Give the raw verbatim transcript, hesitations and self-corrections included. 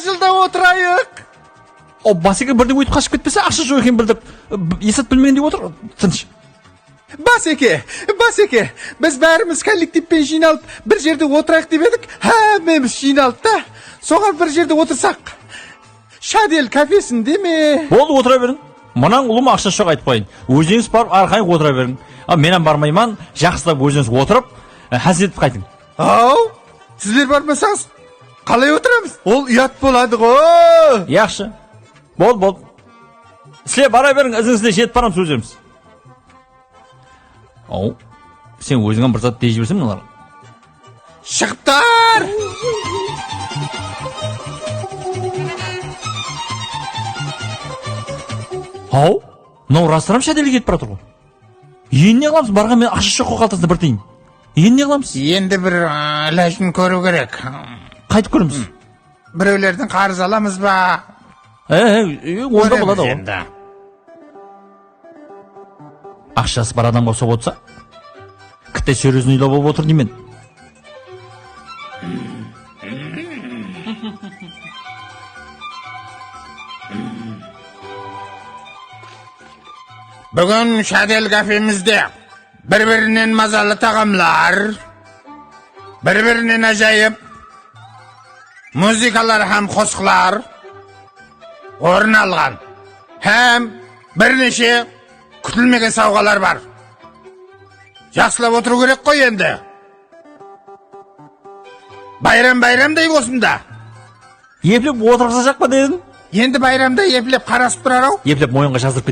Jılda otırayıq. O, Baseke birden óytip qashıp ketpese, aqsha joq ekenin bildirip, e, b-, Esat bilmegendey otır, tınısh. Baseke, Baseke, biz bárimiz kollektivpen jıynalıp bir jerde otırayıq dep edik, hámmemiz jıynalıp ta, soǵan bir jerde otırsaq. Shadel kafesinde me? Boldı, otıra beriń. Mınań ulıwma aqshası joq, aytıp qoyayın. Ózińiz barıp arqayın otıra beriń. A, men hám barmayman, jaqsılap ózińiz otırıp, e, házil etip qaytıń. Aw, sizler barmasańız, qalay otıramız? Ol uyat boladı ǵo. Yaqshı. Bol, bol. Sizler bara beriń, izińizden jetip baramız ózlerimiz. Aw, sen óziń hám bir zat dey jiberseń mınalarǵa. Shıǵıptar! Aw, mınaw rastıram Shadelge ketip baratır ǵo. Endi ne qılamız? Barǵan men aqsha joq ǵo qaltasında bir tiyin. Endi ne qılamız? Endi bir, ı, ilajın kóriw kerek. Qaytıp kóremiz. Birewlerden qarız alamız ba? E, e, e, onda boladı ǵo. Aqshası bar adamǵa usap otsa, kitay seroznoy bolıp otır deymen. Búgin Shadel kafemizde bir-birinen mazalı taǵamlar, bir-birinen ájayıp muzıkalar hám qosıqlar orın alǵan hám bir neshe kútilmegen sawǵalar bar. Jaqsılap otırıw kerek ǵoy endi. Bayram bayramday bolsın da. Eplep otırǵızajaq pa dedim? Endi bayramda eplep qarasıp turar-aw. Eplep moyınǵa jazdırıp